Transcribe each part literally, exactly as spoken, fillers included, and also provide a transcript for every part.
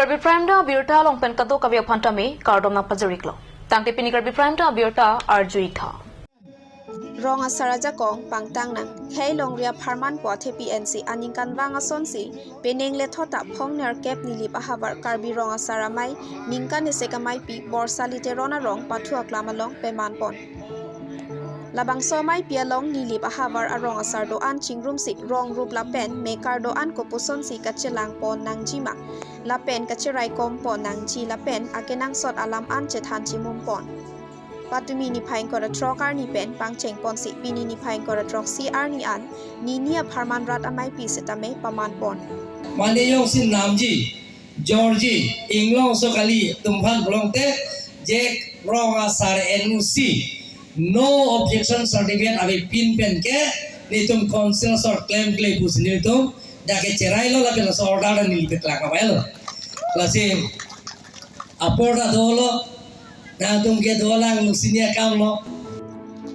Karbi Prime Time abirta along pen kadokave aphan tame kardom nangpajir-iklo. Tangte pini Karbi Prime Time abirta arju-ik tha. Rong asar ajakong pangtang nang, khei longri apharman po athepi ensi aningkanvang asonsi, penang lethot ta phongnerkep Nilip ahavar Karbi Rong Asar Amei, ningkan esek ameipi Borsalite Ron arong pathu aklam along pemanpon. Labangso ameipi along Nilip ahavar arong asar do-an chingrumsi rong rup lapen mekar do-an kopusonsi kachelangpon nangjima, lapen kacheraikom pon nangji lapen akenangsot alam an chethan chimumpon. Patumi niphai ingkoi ra throk arni pen pangchengponsi pini niphai ingkoi ra throksi arni an nini apharman rat ameipi setame pamanpon. Mane jongsi namji, jorji, inglong so kali atum aphan pulote, je rong asar N O C, no objection certificate avepin pen ke, nelitum council asor klemkle pusi nelitum dak kecherailo lapen laso order ta neli peklang availo. Lasi apor ta dolo, nangtum ke dolang, nusinya kamlo.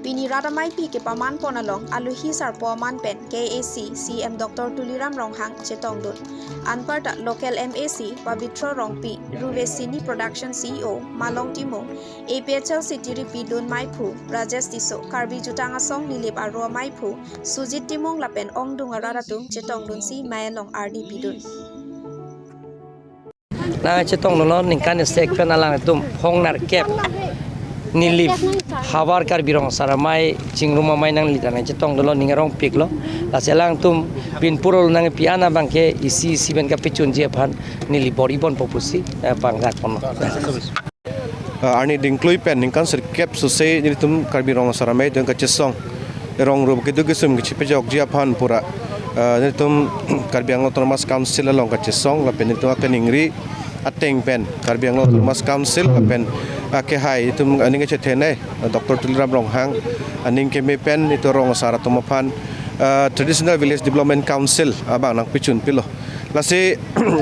Pini rat ameipi kepamanpon along aluhi sarpo aman pen K A A C C E M Doctor Tuliram Ronghang chetongdun. Anparta local M A C Pabitra Rongpi, Ruvesini Production C E O Malong Timung, A P H L C T D P dun meiphu Rajesh Tisso, Karbi Jutang Asong Nilip aro meiphu Sujit Timung lapen ongdung arat atum chetongdunsi mei along ardi pidun. Nangchetongdunlo ningkan esek pen alangtum phongnerkep Nilip havar Karbi Rong Asar Amei chingrum amei nangli ta nangchetongdunlo, ning arongpiklo. Lasi alangtum pinpur nangpi an abangke isi isi pen kapechunji aphan neli bor-ibompo pusi, eh, pangjakponlo. Ah, arni dingklui pen ningkan sirkep sose nelitum Karbi Rong Asar Amei atum kachesong, rong rup keduk kesum kachepajokji aphan pura, ah, nelitum Karbi Anglong Autonomous Council along kachesong lapen nelitum akaningri ateng pen Karbi Anglong Autonomous Council lapen, ah, kehai itum aning kachethenei, ah, Doctor Tuliram Ronghang aning keme pen itum rong asar atum aphan, ah, Traditional Village Development Council abang nangpechunpilo. Lasi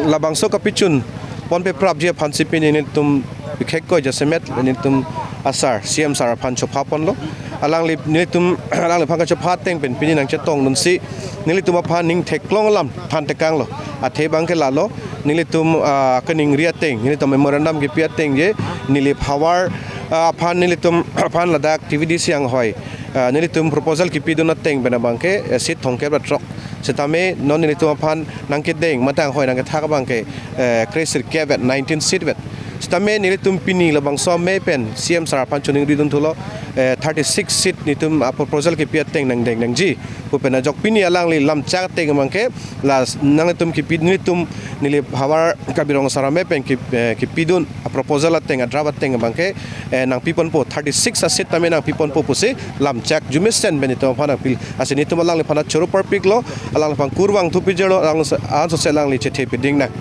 labangso kapechunponpe prapji aphansi pini nelitum bikhekkoi jasemet nelitum asar, C E M sir aphan chophaponlo. Alangli nelitum, alangliphan kachopha ateng pen pini nangchetongdunsi nelitum aphan ning theklong alam thantekanglo. Athe abangke lalo, nelitum, ah, kaningri ateng, nelitum memorandum kipi ateng je, Nilip havar, ah, aphan nelitum aphan ladak T V D C anghoi, ah, nelitum proposal kipidun ateng pen abangke, eh, seat thomkep ra throk. Setame non nelitum aphan nangkedeng mate anghoi nangkethak abangke, eh, kre sirkep vet, nineteen seat vet. Setame nelitum pini labangso amei pen C E M sir aphan choningridun thulo, eh, thirty-six seat nelitum, ah, proposal kipi ateng nangdeng nangji pu pen ajok pini alangli lamchak ateng abangke la nangtum kipi, nelitum Nilip havar Karbi Rong Asar Amei pen ki, eh, kipidun a-proposal ateng, a-draft ateng abangke, eh, nangpiponpo, thirty-six a-seat tame nangpiponpo pusi lamchak arjumesen pen nelitum aphan nangpi. Lasi nelitum alangliphan choro parpiklo, alangliphan kurvangthu pijirlo, alang, ansose alangli chethe piding nang.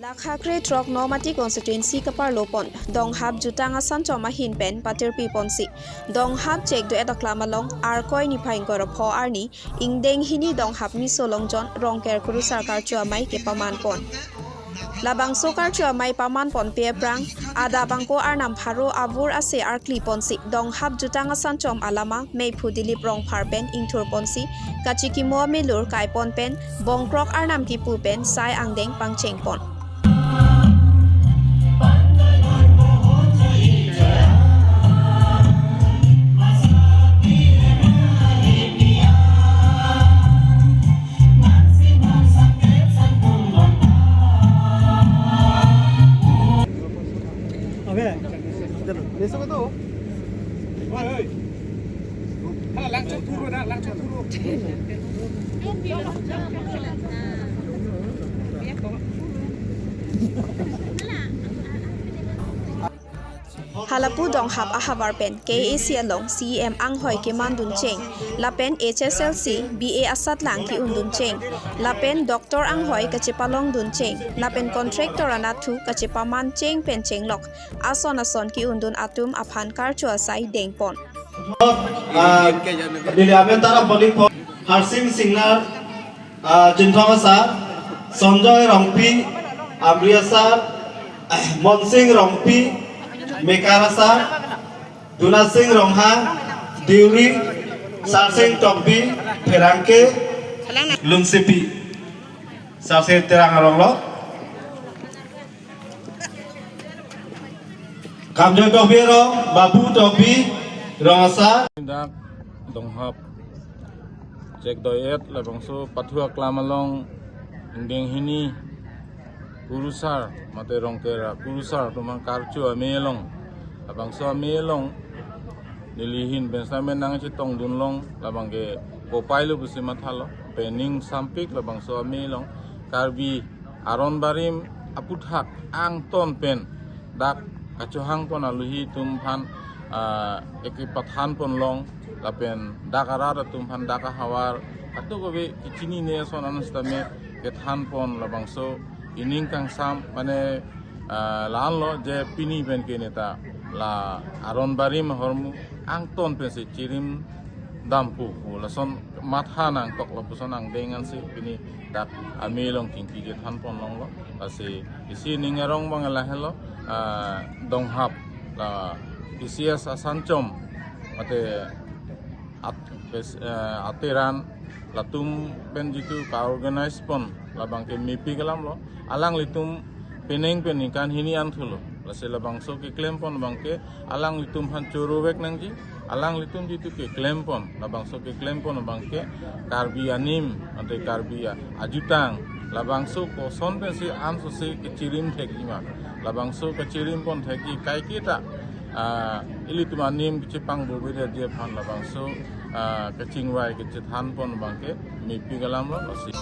Lakha kre throk Nomati constituency kaparlopon donghap jutang asanchom ahin pen patirpiponsi, donghap chek do-et aklam along Arkoi niphai ingkoi ra pho arni ingdeng hini donghap Miso Longjon Rongker kurusar karcho amei kepamanpon. Labangso karcho amei pamanponpe aphrang adap angko Arnam pharo avur ase arkliponsi donghap jutang asanchom alama meiphu Dilip Rongphar pen ingthurponsi kachikimo amelur kaipon pen bongkrok Arnam kipu pen sai angdeng pangchengpon. Halapu donghap ahavar pen K A A C along C E M anghoi kemandun cheng, lapen H S L C, B A asatlang ke-undun cheng, lapen doctor anghoi kachepalongdun cheng, lapen contractor anatthu kachepaman cheng pen chenglok ason ason ke-undun atum aphan karcho asai dengpon. Ah, neli amen tara boli pho, Harsing Singnar, ah, Chinthong asar, Sanjoy Rongpi, Amri asar, Monsing Rongpi, Mekar asar, Dunasing Ronghang, Deuri, Sarsing Tokbi, Pherangke, Lunsepi. Sar Sir Terang arong lo. Kamjoy Tokbi arong, Babu Tokbi, rong asar. Dak Donghap Chekdoi-et labangso pathu aklam along ingdeng hini kurusar mate Rongker kurusar atum aphan karcho amei along, labangso amei along neli ahin pen sitame nangchetongdun long, labang ke kopai lo pusi mathalo, pen ning sampik labangso amei along Karbi aron barim aputhak angton pen dak kachohang pon aluhi atum aphan, ah, ekepathan pon long, lapen dak arat atum aphan dak ahavar katuk kave kechinine ason an sitame kethan pon labangso ining kangsam mane, ah, la-an lo je pini pen ke neta la aron barim ahormu angton pensi chirim dampo pu lason matha nangkok lapuson angdeng ansi pini dak amei along chingki chethan pon long lo. Lasi isi ning arong abang lahelo, ah, Donghap la K C S Asanchom mate at-, pes-, eh, ateran latum pen jitu ka-organize pon labang ke mepik alam lo. Alanglitum penang pen ningkan hini an thulo. Lasi labangso keklem pon abang ke alanglitum aphan choro vek nangji. Alanglitum jitu keklem pon, labangso keklem pon abang ke Karbi anim ante Karbi a-, ajutang labangso koson pensi ansosi kechirim thekji ma, labangso kechirim pon thekji kaiketa, ah, ilitum anim kechepang bobe dia dia aphan labangso, ah, kechingvai kechethan pon abang ke mepik alam lo. Lasi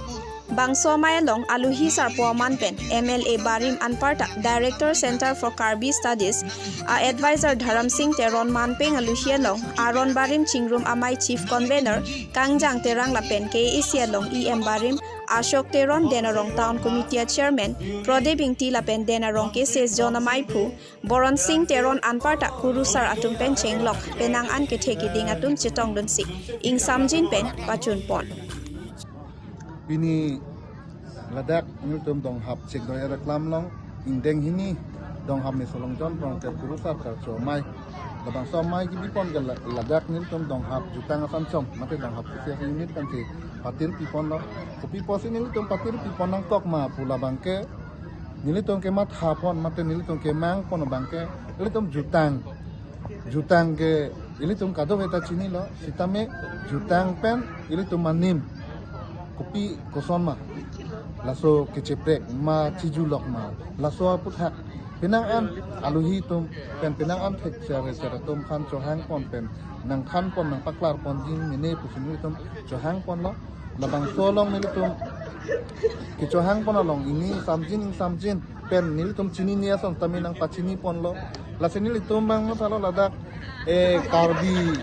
bangso amei along aluhi sarpo aman pen M L A barim anparta Director Center for Karbi Studies a-advisor Dharam Sing Teron manpeng aluhi along aron barim chingrum amei Chief Convener Kangjang Terang lapen K A A C along E M barim Ashok Teron, Den Arong Town Committee a-Chairman Prodip Ingti lapen Den Arong K C S Zone ameiphu Boron Sing Teron anparta kurusar atum pen chenglok penang an kethe keding atum chetongdunsi ingsamjin pen pachun pon. Pini ladak nelitum Donghap Chekdoi-et aklam along ingdeng hini Donghap Mesolongjon Rongker kurusar karcho amei. Labangso amei kebi pon ke la-, ladak nelitum Donghap Jutang Asanchom mate Donghap K C S unit pensi patir pi pon lo. Kopi pusi nelitum patir pi pon nangkok ma pu labang ke nelitum kematha pon mate nelitum kemang pon abang ke ilitum jutang. Jutang ke ilitum kadokave ta chinilo, sitame jutang pen ilitum anim kopi koson ma, laso kecheprek ma, chijulok ma, laso aputhak penang an aluhi atum pen penang an thek ser ser atum aphan chohang pon pen nangthan pon nangpaklar ponji mene pusi nelitum chohang pon lo. Labangso along nelitum kechohang pon along ingsamjin ingsamjin pen nelitum chinine ason tame nangpachini pon lo. Lasi nelitum abang mathalo ladak, eh, Karbi,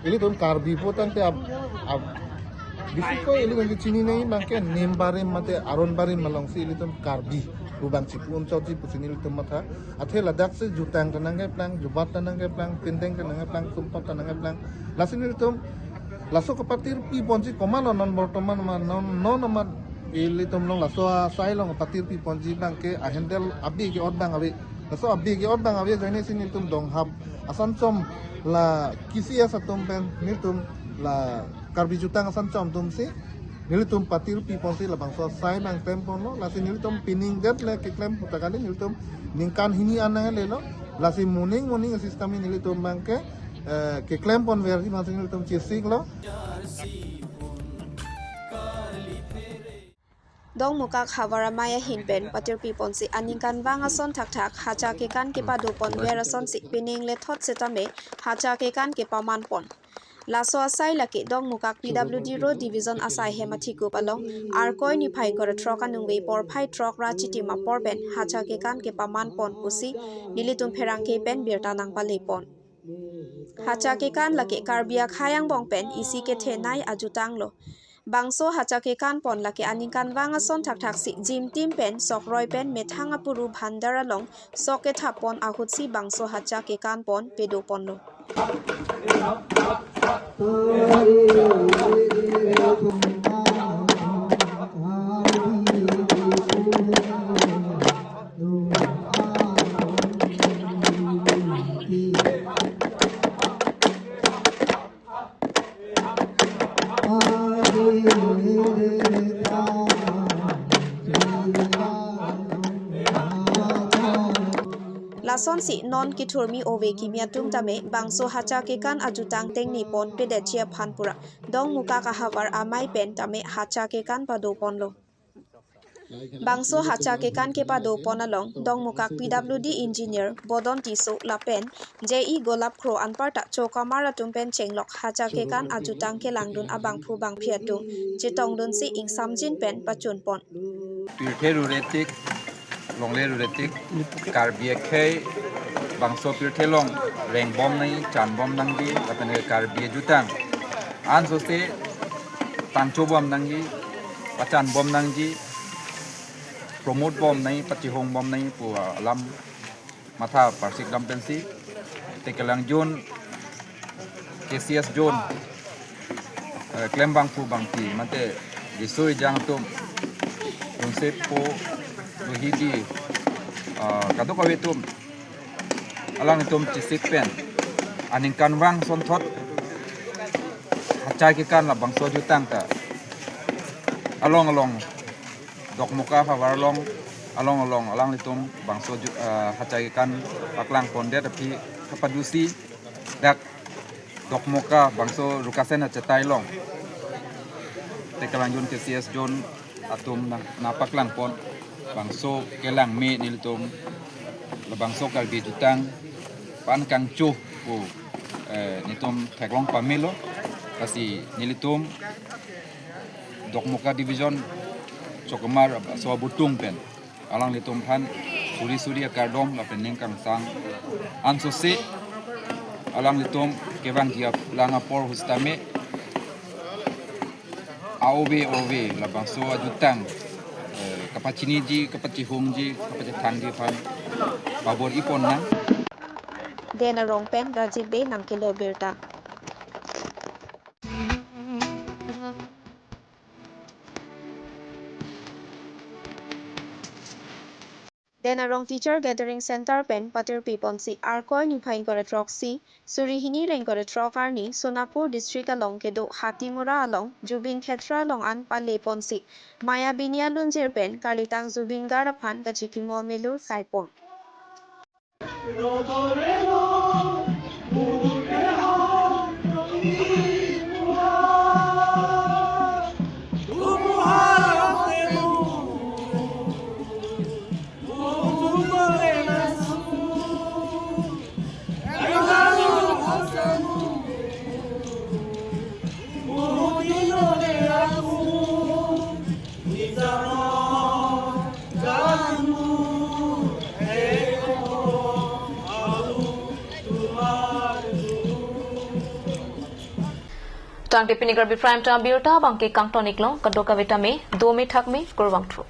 ilitum Karbi pu tangte ab, ab, bisikoi ilitum kechinine abang ke nim barim mate aron barim alongsi ilitum Karbi pu abang chipu-un chotji pusi nelitum matha. Athe ladak si jutang ta nangkeplang, jubat ta nangkeplang, pindeng ta nangkeplang, sumpot ta nangkeplang. Lasi nelitum laso kepatir pi ponji komatlo non bortoman ma non non amat ilitum along laso asai along patir pi ponji abang ke ahandle abi ke-ot abang ave. Laso abi ke-ot abang ave ajoine si nelitum Donghap Asanchom la K C S atum pen nelitum la Karbi Jutang Asanchom atum si nelitum patir pi ponsi labangso asai nangklem ponlo. Lasi nelitum pining det le keklem puta kali, nelitum ningkan hini an nanglelo. Lasi moning moning system nelitum abang ke, eh, keklem ponverji masing nelitum chesik lo. Dongmukak havar amei ahin pen patir pi ponsi aningkanvang ason thakthak hacha kekan kepado ponver asonsi pining lethot setame hacha kekan kepaman pon. Laso asai lake Dongmukak P W D Road Division asai hem athikup along Arkoi niphai krethrok aningve porphai throk ra chitim apor pen hacha kekan kepaman pon pusi nelitum pherangke pen birta nangpale pon. Hacha kekan lake Karbi akhei angbong pen isi kethenei ajutang lo. Bangso hacha kekan pon lake aningkanvang ason thakthaksi jimtim pen sokroi pen methang apuru bhandar along sok kethap pon ahutsi bangso hacha kekan pon pado ponlo. Lasonsi non kethurmi ove kimi atum tame bangso hacha kekan ajutang tengnepon pedetji aphan pura Dongmukak ahavar amei pen tame hacha kekan padoponlo. Bangso hacha kekan kepadopon along Dongmukak P W D engineer Bodon Tisso lapen J E Golap Kro anparta chokamar atum pen chenglok hacha kekan ajutang kelangdun abangphu bangphi atum chetongdunsi ingsamjin pen pachunpon. Pirthe ruretik, longle ruretik, Karbi akhei bangso pirthe along rengbom nangji, chanbom nangji, lapen Karbi ajutang ansose tangchobom nangji, pachanbom nangji, promote bom nangji, pachihongbom nangji pu alam matha parsik dam pensi, te kelangjun K C S zone, eh, klembangphu bangphi, mate riso ejang atum, rungsepo, luhidi, ah, kadokave atum, alanglitum chesik pen aningkanvang asonthot hacha kekan labangso ajutang ta along along Dongmukak ahavar along, along along alanglitum bangso ju-, ah, hacha kekan paklangpondet aphi kapadusi dak Dongmukak bangso Rukasen achetai along, te kelangjun K C S zone atum nang, nangpaklangpon bangso kelang me nelitum labangso Karbi ajutang pan kangcho pu, eh, nelitum theklong pamelo, lasi nelitum Dongmukak division chokamar aso abutung pen alanglitum aphan suri suri akardom lapen ning kangsang ansose alanglitum kevangji alang apor ahut sitame aove ove labangso ajutang, eh, kapachiniji, kapachihongji, kapachethangji aphan pabor-ipon nang. Den Arong pen Rajiv Bey nangkelo birta. Den Arong Teacher Gathering Center pen patirpiponsi Arkoi niphai ingkoi ra throksi, suri hini ra ingkoi ra throk arni Sonapur District along kedo Hatimura along Zubeen Khetra along an paleponsi Mayabini alunjir pen kalitang Zubeen Garg aphan kachikimo melu saipon. Tangte pini Karbi Prime Time birta abangke kangton-iklong, kadokave tame dome thakme, kurvangthu.